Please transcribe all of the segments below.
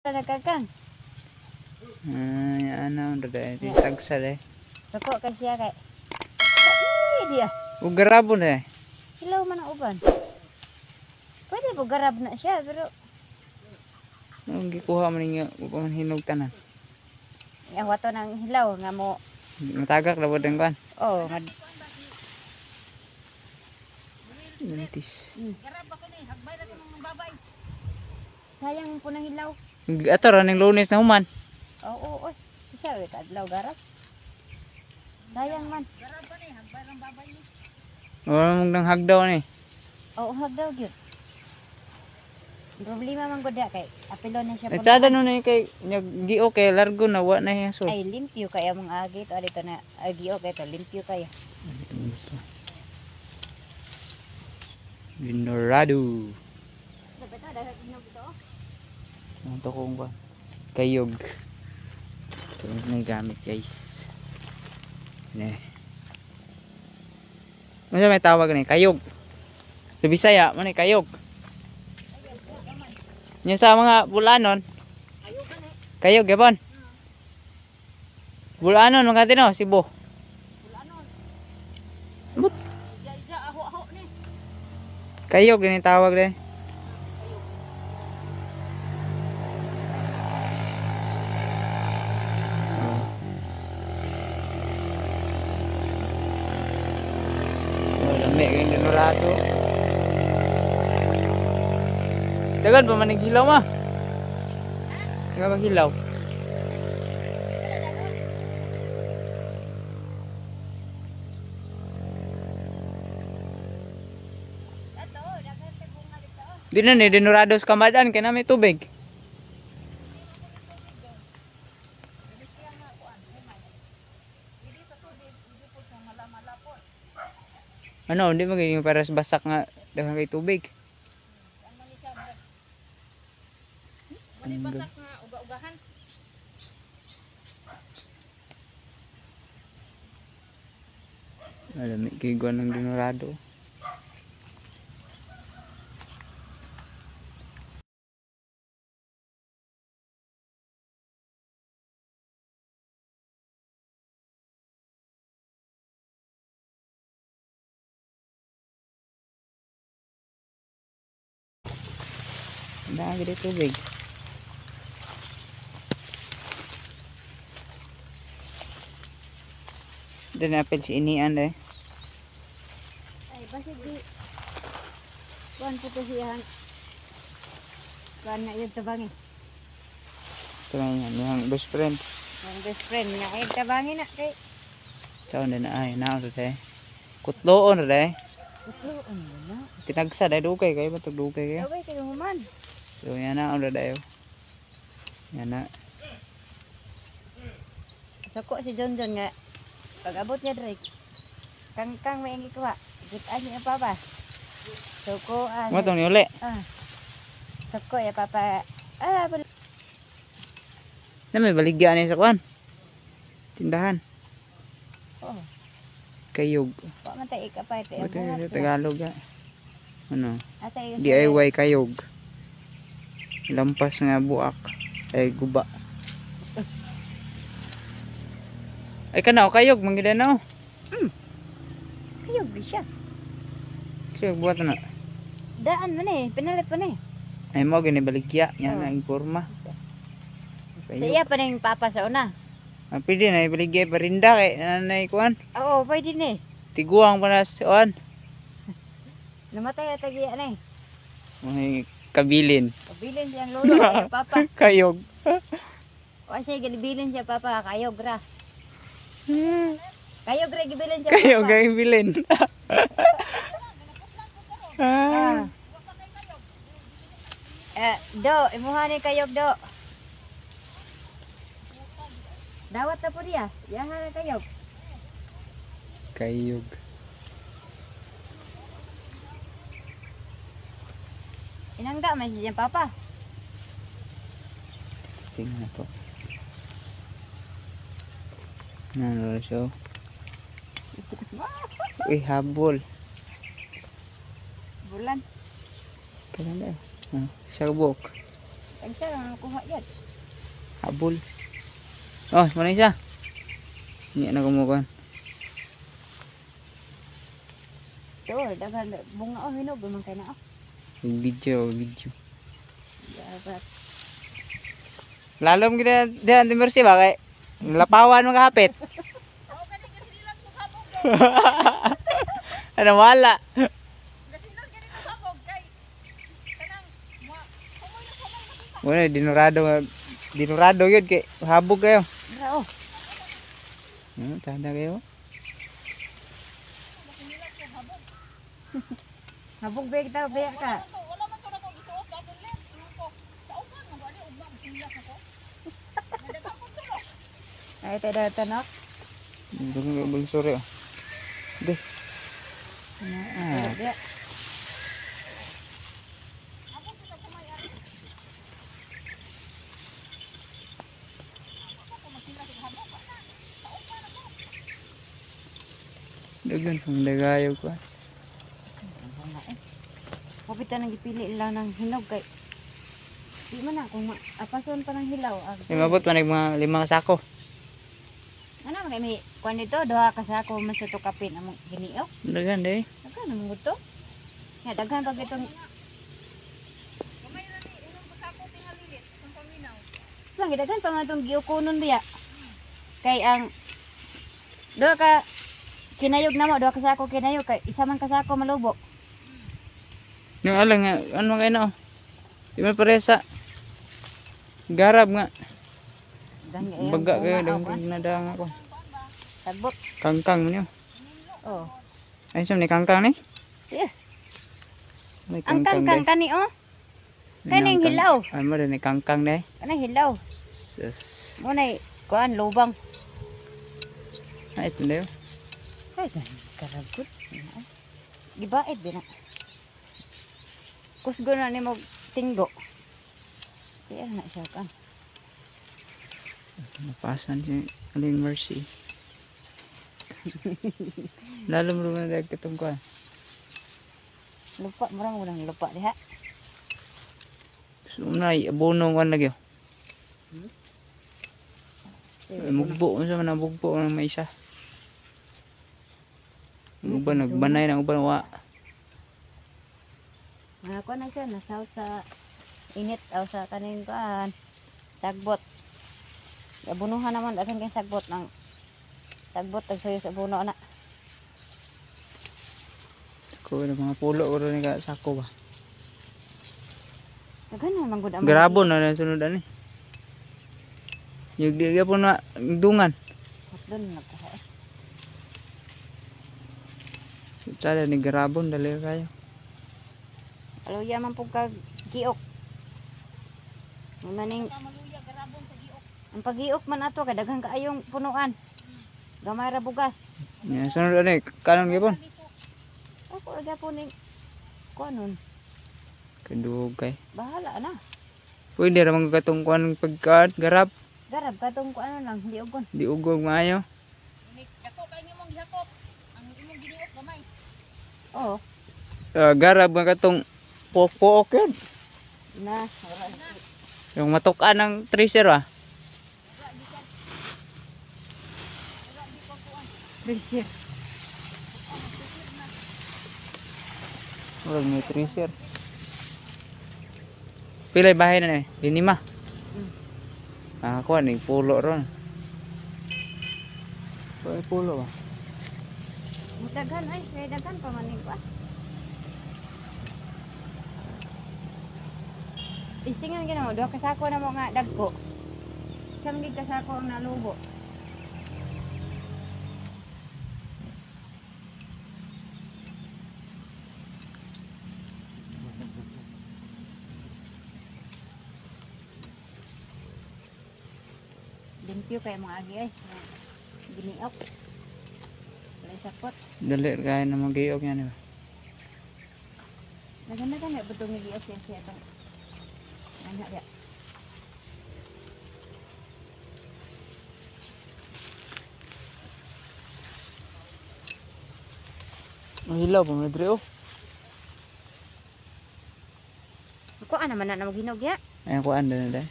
Nagkakang. Ay, ano, dada, di tagsa de. Sako kay siya kay. Sa dia. Ug garabo na eh. Hilaw man ang uban. Pwede po garab na siya pero Anong gikuha man ninyo, ug man hinog tanan. yawa to ng hilaw nga mo. Matagak na po din kuan. Oh, mad Buntis. Sayang po ng hilaw. Ato ra ning Lunes na human. Oo, oo, oo. Siya we kadlaw garab. Sayang man. Wala mong nang hagdaw ni. Oo, hagdaw gyud. Problema man gud kay apilo na siya. At sada no ni kay gio kay largo na wa na hiya Ay limpyo kaya mga agi to dito na agi okay to limpyo kaya. Dinorado. Ang to kong kuan. Kayog. So, may gamit, guys. Ne. Ano may tawag ni? Kayog. Sa Bisaya, man ni kayog. Yung sa mga bulanon. Kayog, gabon. Bulanon, mga tino, Cebu. But, kayog din yung tawag din. Oh, lami kay Dinorado. Dagan pa man hilaw ma. Dagan maghilaw. Di na ni Dinorado sa kamadan kay na may tubig. Ano, hindi magiging para sa basak nga daghan kay tubig. Wala basak nga uga-ugahan. Alam, kay guwan ng Dinorado. Dami dito tubig. Doon napil si inian eh. Ay basig di kuan po to siyang kuan na yun tabangi. Ito na yan, yung best friend. Ang best friend nga ay tabangi na kay. Sao na na ay, na ito eh. Kutloon na eh. Kutloon na. Tinagsa dahil dugay kayo, ba't dugay kayo? Okay kayo man. So yan na, ang dayo. Yan na. Sako si John John nga pag abot niya Drake. Kang kang may ang gikuha. Gitaan niya papa. Soko ah. Mo tong niuli. Ah. Sako ya papa. Ah, Na may baligya ni sa kuan. Tindahan. Oh, Kayog. wa man tay ikapay tay. Ito sa Tagalog ah. Ano? Asa yung DIY kayog. Lampas nga buak. Ay guba. Ay kana kayog manggida na oh. Kayog di siya. Kasi buhat na. Daan man eh, pinalit pa ni. Ay mo gini baligya yan Oh. na ang forma. Sa Kayog. iya pa ning papa sa una. Ang pwede na ibaligya parinda kay nanay kuan. Oo, pwede ni. Tiguang pa na si kuan. Namatay ata giya ni. Mga kabilin. Pabilin siyang lolo kay papa. Kayog. O siya gibilin siya papa, kayog ra. Kayog ra gibilin siya Kayog papa. ang bilin. Ah. Ah. Eh, do, imuha ni kayog do. Dawat na po diya. Yaha na kayog. Kayog. Inangga man siya papa. Tingnan na to. Ano siya? Uy, habol. Bulan. Kailan ba? Ah, sa buhok. Ang siya lang kuha yan. Habol. Oh, mana siya? Hindi na kumukuhan. Ito, daghan bunga oh hinog man kay na oh. Video, video. Dapat. Lalom gina diyan di Mercy ba kay lapawan mga kapit. Ano wala. Wala dinurado nga dinurado yun kay habog kayo. Mira oh. Tsada kayo. Habog ba kita ba ka? Wala man to na ko gisuot ako let. Ko. Sa uban man ani ugma giyak ako. Ay tayo tanok. Dugong bulsuri oh. De. Ah, Biya. Dagan pang dagayo ko. Kapita nang gipili lang ng hinog kay di man na kung apason pa ng hilaw. Ay mabot man mga 5 ka sako. Ano man kay may kuan dito duha ka sako man sa tukapin among giniok. Dagan de. Daghan naman gud to. Nga daghan pag itong Gamay ra ni unang pasako tingalilit ang paminaw. lang daghan pa man itong giukonon biya. Kay ang duha ka kinayog namo duha ka sako kinayog kay isa man ka sako malubo. Yung alang nga ano man kayo na oh. Di man paresa. Garab nga. Baga kayo daghan nadang ako. Tagbot. Kangkang man yun. Oh. Ay sa ni kangkang ni? Yeah. May Ang kangkang day. kani oh. Kaning hilaw. Ay mo ni kangkang day. Kanang hilaw. Sus. Mo nay kuan lubang. Ay ito na yun. Ay, karagot. Gibait din na. Kusgo na ni mo tinggo. Iya na siya kan. Napasan si Aling Mercy. Lalo mo naman dahil katong kuan. Lupa murang walang lupa diha. So na abono kuan lagi. Oh. Mugbo unsa man ang bugbo ang may isa. Ang uban nagbanay na ang uban wa. Mga kuan na siya nasaw sa init aw sa kaning kuan. Sagbot. Abunuhan naman daghan kay sagbot ng sagbot tagsayo sa buno na. Ko na mga pulo ko ni ka sako ba. Daghan na man gud ang mga Grabo na na sunod ani. Yung di gyapon na dungan. Doon nagkuha. Eh. Tsada ni grabon dali kayo. Aluya man pug kag giok. Maning Maluya garabon sa giok. ang pagiok man ato kay daghan kaayong punuan. Gamay ra bugas. Ya sunod ani kanon gyapon. Ako ra gyapon ning kuanon. Kadugay kay. Bahala na. Pwede ra man katong kuan pagkaat garab Garab katong kuanon lang di ugon. di ugog maayo. Unik dako kay imong gihakop. Ang imong giniok gamay. Oo. Garab nga katong puok-puok yun. Na. Yung matukan ng tracer ah. Tracer. Murag may tracer. Pilay bahay na ni? Linima. Ah, kuan ni pulo ron. Kuan pulo ba? Daghan ay, kay daghan pa man ning kuan. Istingan gina mo, duha ka sako na mo nga dagko. Isa man gid ka sako ang nalubo. Limpyo kay mga agi ay. Giniok. Wala sapot. Dali kaya na magiog yan ba. Daghan-daghan na butong giok siya siya itong. Anak dia. Mahilaw pa man dre oh. Kuan naman na maghinog ya. Ay kuan na dai.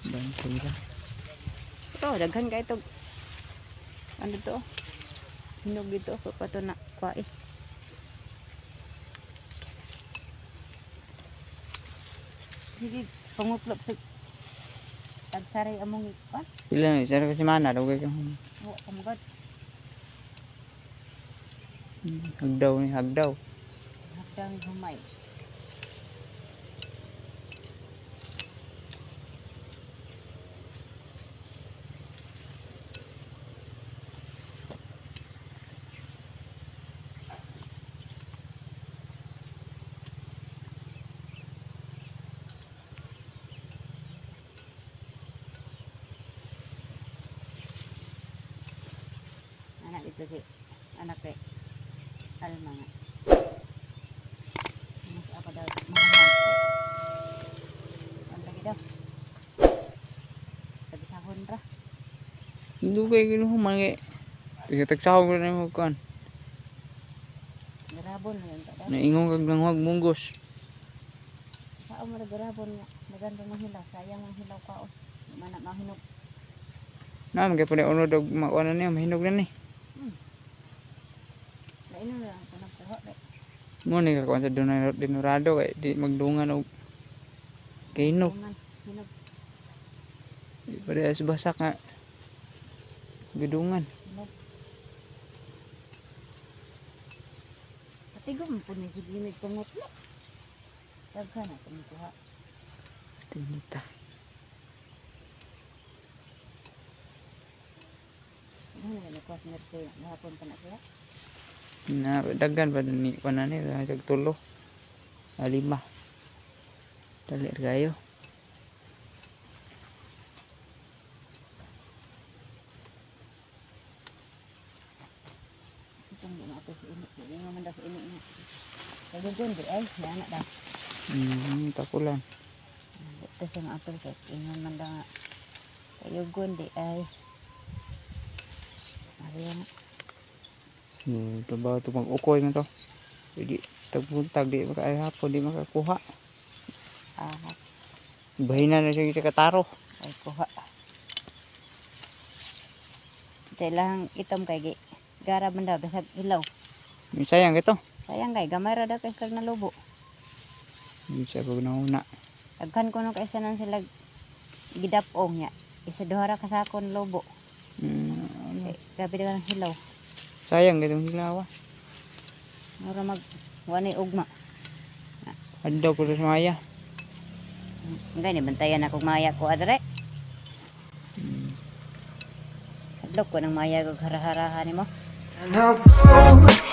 Bantay ra. Ito, daghan kay ito. Ano to? Hinog dito. Pa to na kuha eh. Sige, panguplop sa tagsaray among ikuan. Pila na isa ka semana daw kay Wa ka magad. Hagdaw ni hagdaw. Hagdang humay. Anak dito si anak kay Alma nga. Mas ako daw mahuman. Ang lagi daw. Sabi sa ra. Dugay ginuhuman kay Tigtagsahog ra nimo kuan. Garabon na yun ta daw. Naingon kag nanghuwag munggos. Sao mo na garabon nga. Maganda ng hilaw. Sayang ang hilaw kaon. Di man na mahinog. Na man kay pud unod og makuan na niya mahinog na ni. Lain na lang ako nagkuha. Kay. Mo ni ka kuan sa Dinorado kay di magdungan og kainog. Tungan. Hinog. Di parehas basak nga. Gidungan. Hinog. Patigom po ni sige nagpangutlo. Daghan na itong kuha. Tinita. Ano na nakuha sa nurse? Nahapon pa na siya. Na daghan pa ni kuan na ni tag tulo. Lima. Dali ra kayo. Itong di maato sa init. Di nga man daw sa init nga. Kagugon di ay. Yana daw. Takulan. Ito sa mga apel kay ingon man daw nga. Kayugon di ay. Ariya nga. Trabaho to mag-ukoy man to. Di tagbuntag di maka ay hapon di makakuha. Ah, Bahina na siya sa kataro. ay kuha. Dahil lang itom kay gi. Gara man daw bisag hilaw. Yung sayang ito. Sayang kay gamay ra daw kay kag nalubo. Hindi siya pag nauna. Daghan ko no kay isa nang sila gidapong niya. Isa duha ra ka sakon lobo. Ano? Kay grabe daw ang hilaw. Sayang itong hilaw. Mura mag wanay ugma. Adlaw ko sa maya. Gani bantayan ako maya ko adre. Adlok ko ng maya kog hara-harahan nimo. And I'll go